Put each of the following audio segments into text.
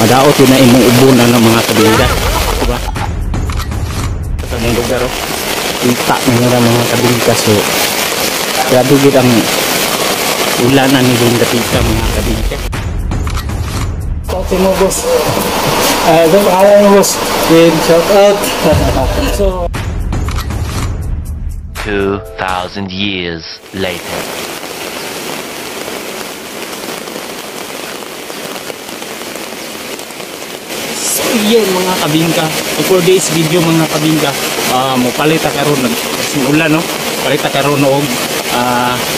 Madaot yun na imong ubon na mga kabingka, diba? Sa among lugar, oh, kita na mga kabingka. So grabe gid ang ulan na ni dapita mga kabingka. Shout out mo, boss. Ito pangalan mo, boss. Then shout out. So 2,000 years later. So yun mga kabingka, for today's video mga kabingka, mopalit ta karon nagsiulan, no? Palit ta karon og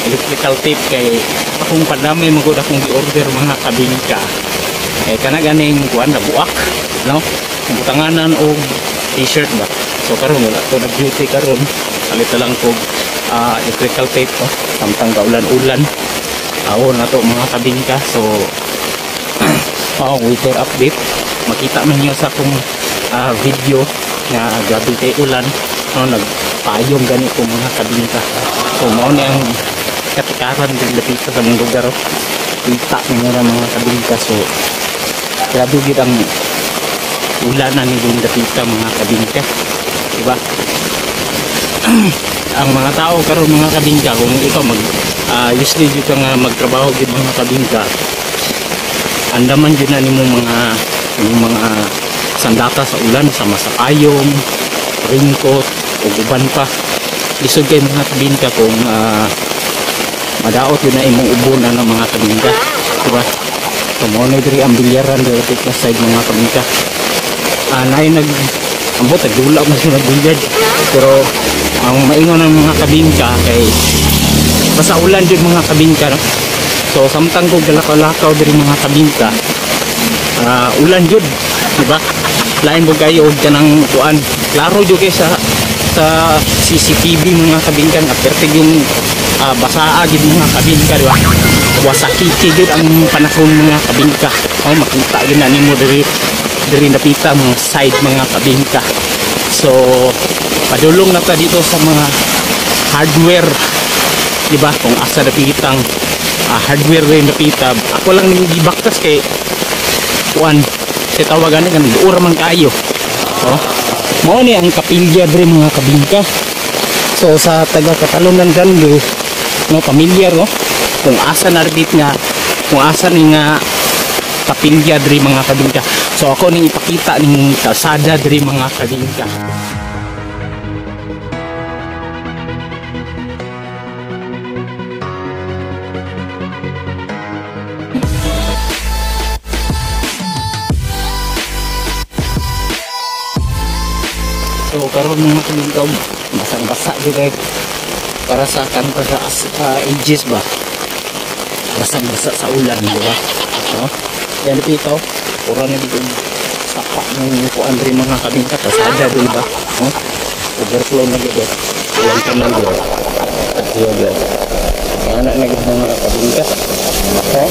electrical tape kay akong padami magud akong gi-order mga kabingka. Eh kana ganing kuan na buak, no? Butanganan og t-shirt ba. So karon wala ko nag-duty karon, palit na lang kog electrical tape, no? Samtang kaulan-ulan. Awo na to mga kabingka. So weather update, makita man niyo sa akong video nga grabe kay ulan, no? Nagpayong gani ko mga kabingka. So mao ni ang katikaran diri dapita sa among lugar, oh. Kita ninyo na mga kabingka. So grabe gid ang ulan na ni dapita mga kabingka, diba? Ang mga tao karon mga kabingka, kung ikaw mag usually jud ka nga magtrabaho gid mga kabingka, andaman jud na nimo mga sandata sa ulan, sama sa payong, raincoat ug uban pa. Lisod kay mga kabingka kung madaot yun na imong ubon na mga kabingka, diba? So mao na diri ang bilyaran diri sa side mga kabingka. Naay nag ambot nagdula man sila nagbilyad, pero ang maingon ng mga kabingka kay basta ulan jud mga kabingka, no? So samtang ko galakaw-lakaw diri mga kabingka, ulan jud, diba? Lain mo kayo og kanang kuan, klaro jud kay sa CCTV mga kabingka nga pertig yung basaa gid mga kabingka, diba? Wasakiki gid ang panahon mga kabingka. Oh, makita gid na nimo diri dapita mga side mga kabingka. So padulong na ta dito sa mga hardware, diba? Kung asa dapitang hardware rin dapita, ako lang ning gibaktas kay kuan sa tawagan ni kanang duura man kaayo. Oh, mao ni ang kapilya diri mga kabingka. So sa taga Catalunan Danlo, no, pamilyar, no, kung asa na rbit nga, kung asa ni nga kapilya diri mga kabingka. So ako ning ipakita ning kalsada diri mga kabingka. So karon mga kabingka, basang-basa gyud kay para sa kanto sa ages ba. Basang-basa sa ulan, di ba? No? Yan dito, ura na dito sapa ng kuan diri mga kabingka, kalsada di ba? No? Overflow na gyud. Ulan kanal gyud. Adyo. Ana na gyud mga kabingka. Okay.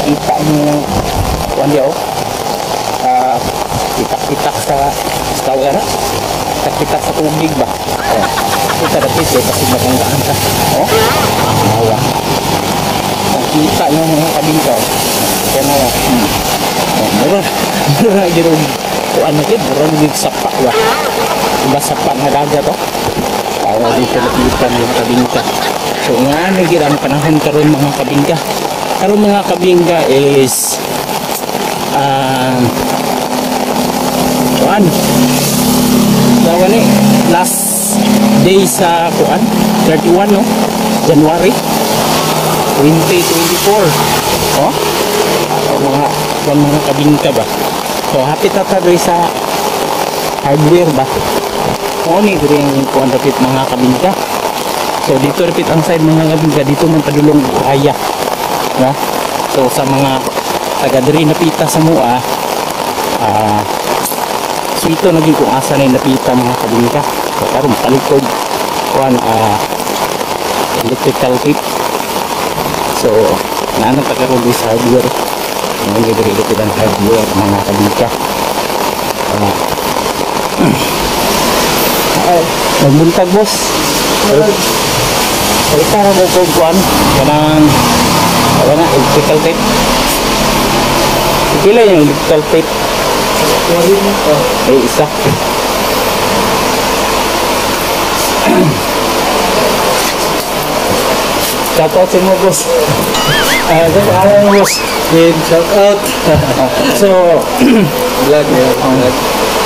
Kita niyo kuan diyo. Itak-itak sa tawag na. Itak-itak sa tubig ba? Oh. Kita dapit kay kasi matanggaan ka. Oh. Mawa. Kita nyo mga kabingka. Kaya na. Oh, mura gyud kuan na gyud, mura gyud sapa ba. Iba sapa nga dagat, oh. Para dito lapitan mga kabingka. So nga na gyud ang panahon karon mga kabingka. Karon mga kabingka is kuan. Dawa ni last day sa kuan 31, no, January 2024. Oh, mga kuan mga kabingka ba. So hapit na ta diri sa hardware ba. Mao ni diri ang kuan dapit mga kabingka. So dito dapit ang side mga kabingka, dito man padulong Buhaya, no? So sa mga taga diri napita sa mua, so ito na gyud kung asa na napita mga kabingka. So karon palikod kuan electrical tape. So naanang ta karon sa hardware. Mga diri dapit ang hardware mga kabingka. Nagbuntag boss. Palita ra mo kog kuan kanang wala na electrical tape. Pila yung electrical tape? Ay, isa. Shout out sa mo, boss. Ah, uh, pangalan mo, boss? Then, shout out. So, Vlog, yeah. Vlog.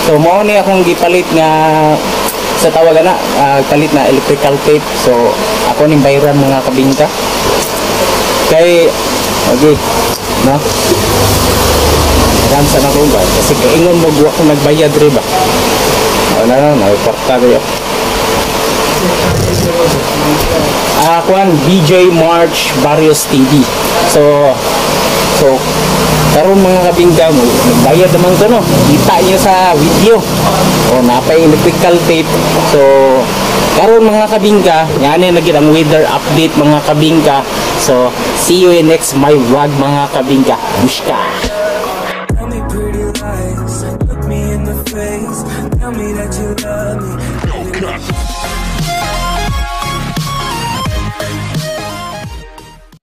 So mao ni akong gipalit nga sa tawagan na palit na electrical tape. So ako ning bayran, mga kabingka. Kay okay, no? Ramsa na ko ba? Kasi kaingon mo ko nagbayad ri ba? Wala na, na kayo. Ah, kuan BJ March Barrios TV. So karon, mga kabingka mo, nagbayad naman ko, no. Kita niyo sa video. O napay electrical tape. So karon, mga kabingka, yan na gyud ang weather update, mga kabingka. So see you in next my vlog, mga kabingka. Bushka. Tell me pretty lies, look me in the face. Tell me that you love me.